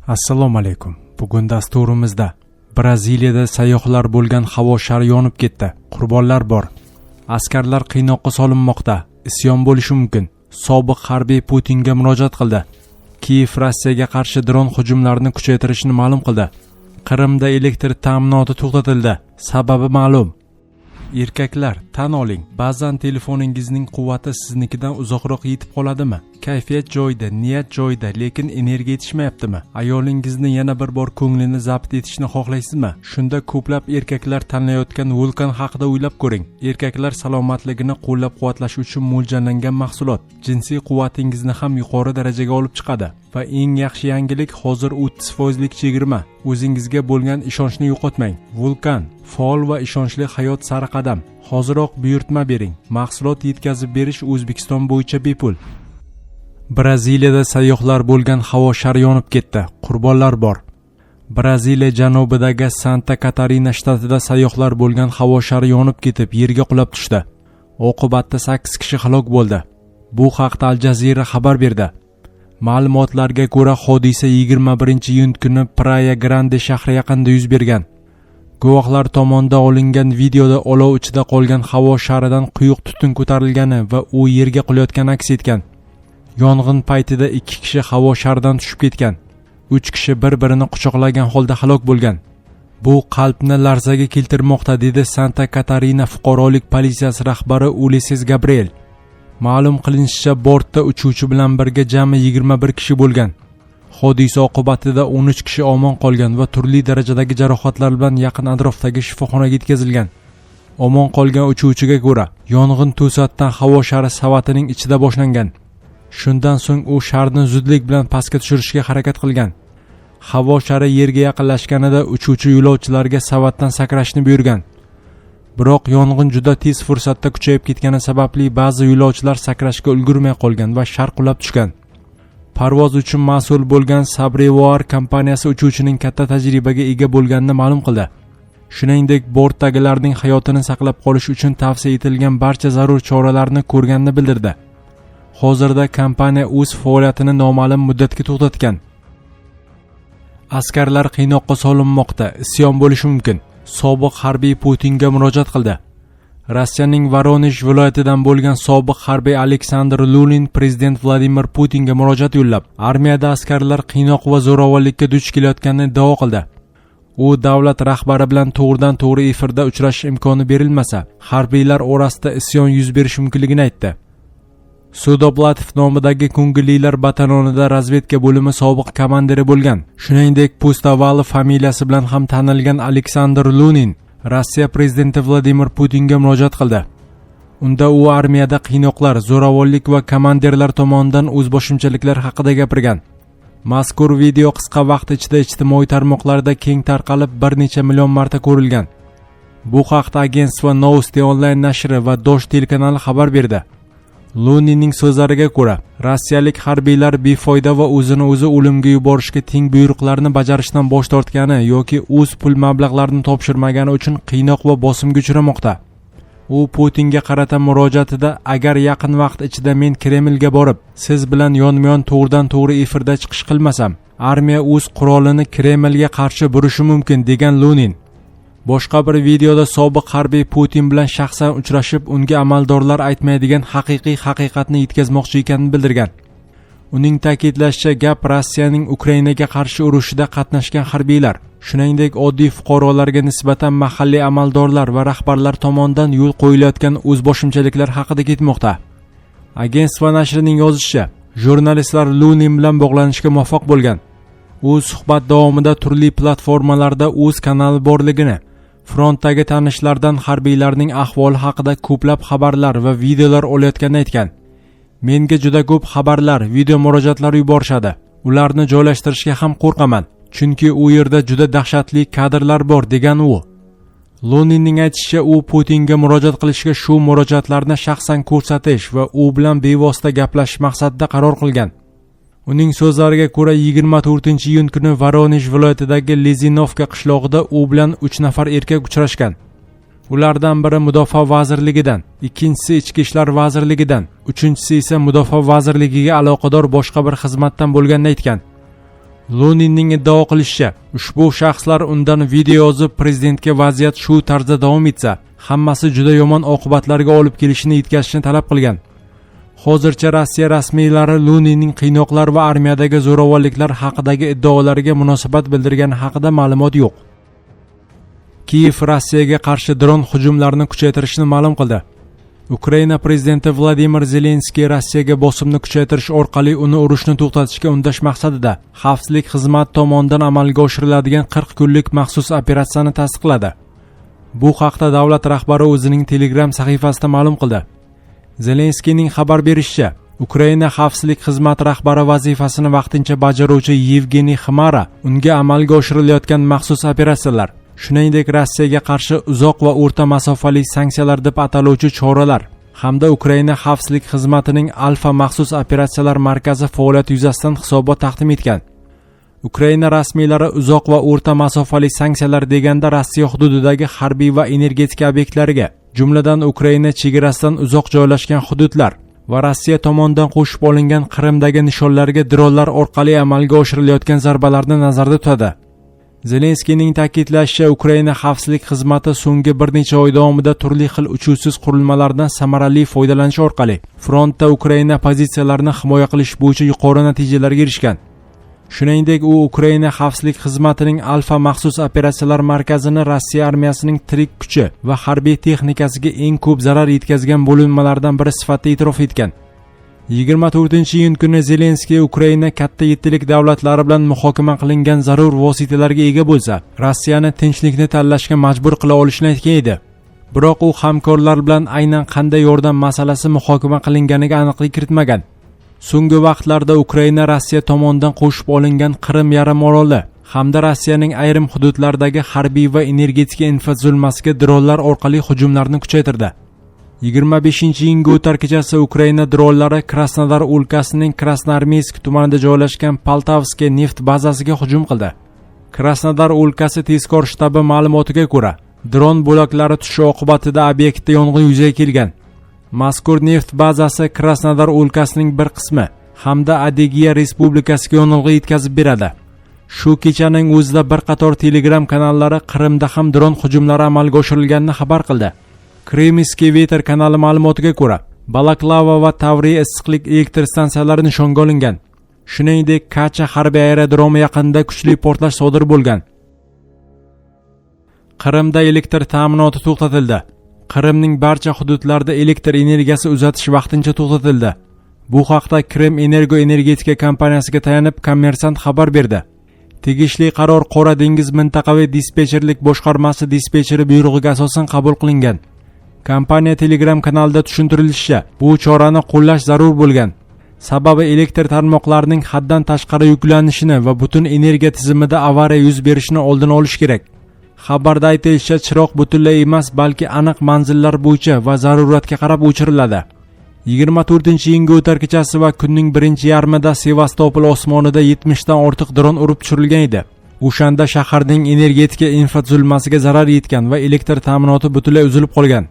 Assalomu alaykum. Bugun dasturimizda Braziliyada sayyohlar bo'lgan havo shari yonib ketdi. Qurbonlar bor. Askarlar qiynoqqa solinmoqda. Isyon bo'lishi mumkin. Sobiq harbiy Putinga murojaat qildi. Kiyev Rossiyaga qarshi dron hujumlarini kuchaytirishini ma'lum qildi. Qrimda elektr ta'minoti to'xtatildi. Sababi ma'lum. Erkaklar, tan oling, ba'zan telefoningizning quvvati siznikidan uzoqroq yetib qoladimi? Kayfiyat joyida, niyat joyida, lekin energiya yetishmayaptimi? Ayolingizni yana bir bor ko'nglini zabt etishni xohlaysizmi? Shunda ko'plab erkaklar tanlayotgan Vulkan haqida o'ylab ko'ring. Erkaklar salomatligini qo'llab-quvvatlash uchun mo'ljallangan mahsulot jinsiy quvvatingizni ham yuqori darajaga olib chiqadi. Va eng yaxshi yangilik, hozir 30% lik chegirma. O'zingizga bo'lgan ishonchni yo'qotmang. Vulkan faol va ishonchli hayot sari qadam. Hoziroq buyurtma bering. Mahsulot yetkazib berish O'zbekiston bo'yicha bepul. Braziliyada sayyohlar bo'lgan havo shari yonib ketdi. Qurbonlar bor. Braziliya janubidagi Santa Katarina shtatida sayyohlar bo'lgan havo shari yonib ketib, yerga qulab tushdi. Oqibatda 8 kishi halok bo'ldi. Bu haqda Al Jazeera xabar berdi. Ma'lumotlarga ko'ra, hodisa 21-iyun kuni Praia Grande shahri yaqinida yuz bergan. Guvohlar tomonidan olingan videoda olov ichida qolgan havo sharidan quyuq tutun ko'tarilgani va u yerga qulayotgani aks etgan. Yong'in paytida 2 kishi havo sharidan tushib ketgan. 3 kishi bir-birini quchoqlagan holda halok bo'lgan. Bu qalbni larzaga keltirmoqda, dedi Santa Katarina fuqarolik politsiyasi rahbari Ulises Gabriel. Ma'lum qilinishicha, bortda uchuvchi bilan birga jami 21 kishi bo'lgan. Hodisa oqibatida 13 kishi omon qolgan va turli darajadagi jarohatlar bilan yaqin atrofdagi shifoxonaga yetkazilgan. Omon qolgan uchuvchiga ko'ra, yong'in to'satdan havo shari savatining ichida boshlangan. Shundan so'ng u sharni zudlik bilan pastga tushirishga harakat qilgan. Havo shari yerga yaqinlashganida uchuvchi yo'lovchilarga savatdan sakrashni buyurgan. Biroq yong'in juda tez fursatda kuchayib ketgani sababli ba'zi yo'lovchilar sakrashga ulgurmay qolgan va shar qulab tushgan. Parvoz uchun mas'ul bo'lgan Sobrevoar kompaniyasi uchuvchining katta tajribaga ega bo'lganini ma'lum qildi. Shuningdek, bortdagilarning hayotini saqlab qolish uchun tavsiya etilgan barcha zarur choralarni ko'rganini bildirdi. Hozirda kompaniya o'z faoliyatini noma'lum muddatga to'xtatgan. Askarlar qiynoqqa solinmoqda, isyon bo'lishi mumkin. Sobiq harbiy Putinga murojaat qildi. Rossiyaning Voronezh viloyatidan bo'lgan sobiq harbiy Aleksandr Lunin prezident Vladimir Putinga murojaat yo'llab, armiyada askarlar qiynoq va zo'ravonlikka duch kelayotganini iddao qildi. U davlat rahbari bilan to'g'ridan-to'g'ri efirda uchrashish imkoni berilmasa, harbiylar orasida isyon yuz berishi mumkinligini aytdi. Sudoplatov nomidagi ko'ngillilar batalyonida razvedka bo'limi sobiq komandiri bo'lgan, shuningdek, Pustovalov familiyasi bilan ham tanilgan Aleksandr Lunin Rossiya prezidenti Vladimir Putinga murojaat qildi. Unda u armiyada qiynoqlar, zo'ravonlik va komandirlar tomonidan o'zboshimchaliklar haqida gapirgan. Mazkur video qisqa vaqt ichida ijtimoiy tarmoqlarda keng tarqalib, bir necha million marta ko'rilgan. Bu haqda Агентство Новости onlayn nashri va Dosh telekanali xabar berdi. Luninning so'zlariga ko'ra, rossiyalik harbiylar befoyda va o'zini o'zi o'limga yuborishga teng buyruqlarni bajarishdan bosh tortgani yoki o'z pul mablag'larini topshirmagani uchun qiynoq va bosimga uchramoqda. U Putinga qarata murojaatida, agar yaqin vaqt ichida men Kremlga borib, siz bilan yonma-yon to'g'ridan-to'g'ri efirda chiqish qilmasam, armiya o'z qurolini Kremlga qarshi burishi mumkin, degan Lunin. Boshqa bir videoda sobiq harbiy Putin bilan shaxsan uchrashib, unga amaldorlar aytmaydigan haqiqiy haqiqatni yetkazmoqchi ekanini bildirgan. Uning ta'kidlashicha, gap Rossiyaning Ukrainaga qarshi urushida qatnashgan harbiylar, shuningdek, oddiy fuqarolarga nisbatan mahalliy amaldorlar va rahbarlar tomonidan yo'l qo'yilayotgan o'zboshimchaliklar haqida ketmoqda. Агентство nashrining yozishicha, jurnalistlar Lunin bilan bog'lanishga muvaffaq bo'lgan. U suhbat davomida turli platformalarda o'z kanali borligini, frontdagi tanishlardan harbiylarning ahvoli haqida ko'plab xabarlar va videolar olayotganini aytgan. Menga juda ko'p xabarlar, video murojaatlar yuborishadi. Ularni joylashtirishga ham qo'rqaman, chunki u yerda juda dahshatli kadrlar bor, degan u. Luninning aytishicha, u Putinga murojaat qilishga shu murojaatlarni shaxsan ko'rsatish va u bilan bevosita gaplashish maqsadida qaror qilgan. Uning so'zlariga ko'ra, 24-iyun kuni Voronezh viloyatidagi Lezinovka qishlog'ida u bilan 3 nafar erkak uchrashgan. Ulardan biri Mudofaa vazirligidan, ikkinchisi Ichki ishlar vazirligidan, uchinchisi esa Mudofaa vazirligiga aloqador boshqa bir xizmatdan bo'lganini aytgan. Luninning iddao qilishicha, ushbu shaxslar undan video yozib, prezidentga vaziyat shu tarzda davom etsa, hammasi juda yomon oqibatlarga olib kelishini yetkazishni talab qilgan. Hozircha Rossiya rasmiylari Luninning qiynoqlar va armiyadagi zo'ravonliklar haqidagi iddaolariga munosabat bildirgani haqida ma'lumot yo'q. Kiyev Rossiyaga qarshi dron hujumlarini kuchaytirishni ma'lum qildi. Ukraina prezidenti Vladimir Zelenskiy Rossiyaga bosimni kuchaytirish orqali uni urushni to'xtatishga undash maqsadida xavfsizlik xizmati tomonidan amalga oshiriladigan 40 kunlik maxsus operatsiyani tasdiqladi. Bu haqda davlat rahbari o'zining Telegram sahifasida ma'lum qildi. Zelenskiyning xabar berishicha, Ukraina xavfsizlik xizmati rahbari vazifasini vaqtincha bajaruvchi Yevgeniy Xmara unga amalga oshirilayotgan maxsus operatsiyalar, shuningdek Rossiyaga qarshi uzoq va o'rta masofali sanksiyalar deb ataluvchi choralar hamda Ukraina xavfsizlik xizmatining Alfa maxsus operatsiyalar markazi faoliyati yuzasidan hisobot taqdim etgan. Ukraina rasmiylari uzoq va o'rta masofali sanksiyalar deganda Rossiya hududidagi harbiy va energetika obyektlariga, jumladan Ukraina chegarasidan uzoq joylashgan hududlar va Rossiya tomonidan qo'shib olingan Qrimdagi nishonlarga dronlar orqali amalga oshirilayotgan zarbalarni nazarda tutadi. Zelenskiyning ta'kidlashicha, Ukraina xavfsizlik xizmati so'nggi bir necha oy davomida turli xil uchuvchisiz qurilmalardan samarali foydalanish orqali frontda Ukraina pozitsiyalarini himoya qilish bo'yicha yuqori natijalarga erishgan. Shuningdek, u Ukraina xavfsizlik xizmatining Alfa maxsus operatsiyalar markazini Rossiya armiyasining tirik kuchi va harbiy texnikasiga eng ko'p zarar yetkazgan bo'linmalardan biri sifatida e'tirof etgan. 24-iyun kuni Zelenskiy Ukraina katta yettilik davlatlari bilan muhokama qilingan zarur vositalarga ega bo'lsa, Rossiyani tinchlikni tanlashga majbur qila olishini aytgan edi. Biroq u hamkorlar bilan aynan qanday yordam masalasi muhokama qilinganiga aniqlik kiritmagan. So'nggi vaqtlarda Ukraina Rossiya tomonidan qo'shib olingan Qrim yarimoroli hamda Rossiyaning ayrim hududlaridagi harbiy va energetika infratuzilmasiga dronlar orqali hujumlarni kuchaytirdi. 25-iyunga o'tar kechasi Ukraina dronlari Krasnodar o'lkasining Krasnoarmeysk tumanida joylashgan Poltavskiy neft bazasiga hujum qildi. Krasnodar o'lkasi tezkor shtabi ma'lumotiga ko'ra, dron bo'laklari tushishi oqibatida obyektda yong'in yuzaga kelgan. Mazkur neft bazasi Krasnodar o'lkasining bir qismi hamda Adigiya Respublikasiga yonilg'i yetkazib beradi. Shu kechaning o'zida bir qator Telegram kanallari Qrimda ham dron hujumlari amalga oshirilganini xabar qildi. Krymskiy Veter kanali ma'lumotiga ko'ra, Balaklava va Tavriya issiqlik elektr stansiyalari nishonga olingan. Shuningdek, Kacha harbiy aerodromi yaqinida kuchli portlash sodir bo'lgan. Qrimda elektr ta'minoti to'xtatildi. Qrimning barcha hududlarida elektr energiyasi uzatish vaqtincha to'xtatildi. Bu haqda Krim Energo energetika kompaniyasiga tayanib Kommersant xabar berdi. Tegishli qaror Qora dengiz mintaqaviy dispetcherlik boshqarmasi dispetcheri buyrug'iga asosan qabul qilingan. Kompaniya Telegram kanalida tushuntirilishicha, bu chorani qo'llash zarur bo'lgan. Sababi elektr tarmoqlarining haddan tashqari yuklanishini va butun energiya tizimida avariya yuz berishini oldini olish kerak. Xabarda aytilishicha, chiroq butunlay emas, balki aniq manzillar bo'yicha va zaruratga qarab o'chiriladi. 24-iyunga o'tar kechasi va kunning birinchi yarmida Sevastopol osmonida 70 dan ortiq dron urib tushirilgan edi. O'shanda shaharning energetika infratuzilmasiga zarar yetgan va elektr ta'minoti butunlay uzilib qolgan.